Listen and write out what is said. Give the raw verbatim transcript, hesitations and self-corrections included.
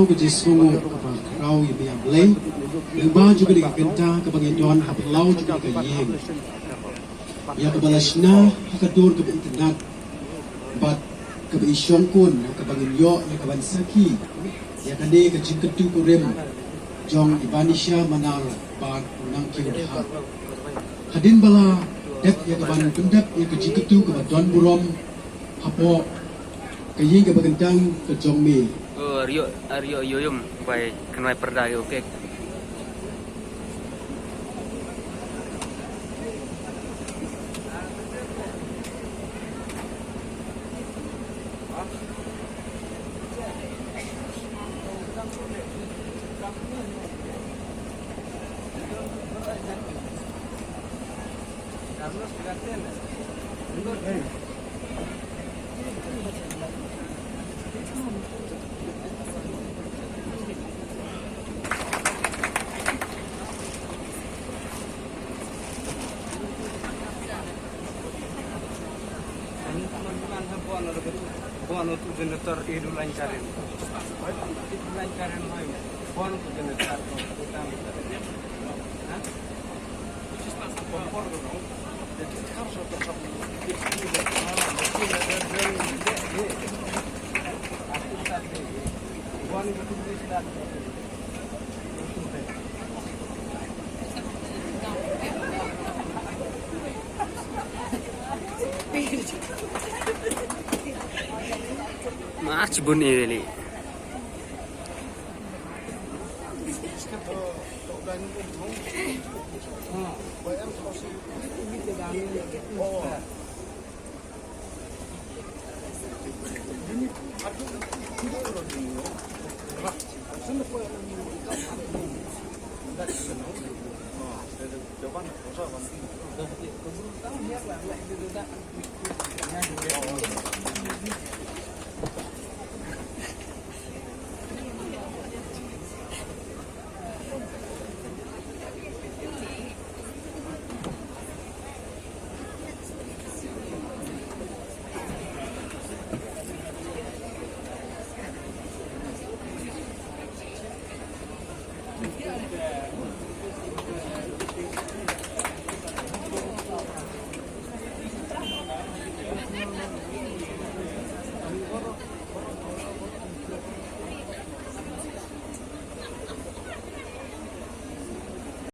Ka jingsngewnguh kaba khraw ïa me, ïa Blei, lyngba jong kane ka kynta kaba ngi don ha phyllaw jong kane ka ïing, ïa kaba la shna ha ka dur kaba itynnad bad kaba i shongkun, ha kaba ngin ïoh ïa ka ban sakhi ïa kane ka jingkyntu kurim jong i Banisha Manar bad u Nangkiew Dhar. Hadien ba la dep ïa ka ban pyndep ïa ka jingkyntu kaba don burom hapoh ka ïing kaba kyntang ka jong me. Ơ, arïo, arïo, ïoh, ïoh, bai kynwai pyrda ïoh kek. March bun e weli.